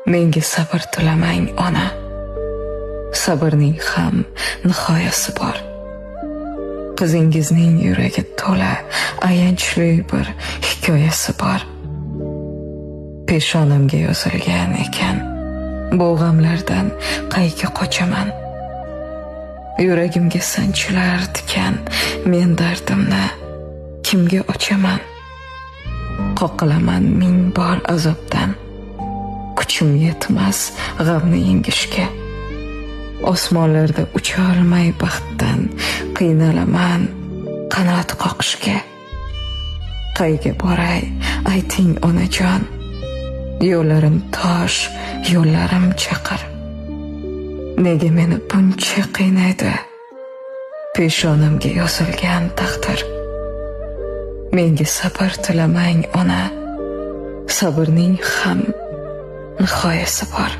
Menga sabr tilamang, ona. Sabrning ham nihoyasi bor. Qizingizning yuragi to'la ayanchli bir hikoyasi bor. Peshonamga yozilgan ekan. Bu g'amlardan qayga qochaman? Yuragimga sanchilar tikan, men dardimni kimga ochaman? Qoqilaman ming bor azobdan. Kuchim yetmas g'amni yengishga. Osmonlarda ucholmay baxtdan qiynalaman qanot qoqishga. Qayga boray, ayting, onajon? Yo'llarim tosh, yo'llarim chaqir. Nega meni buncha qiynaydi peshonamga yozilgan taqdir? Menga sabr tilamang, ona. Sabrning ham nihoyasi bor.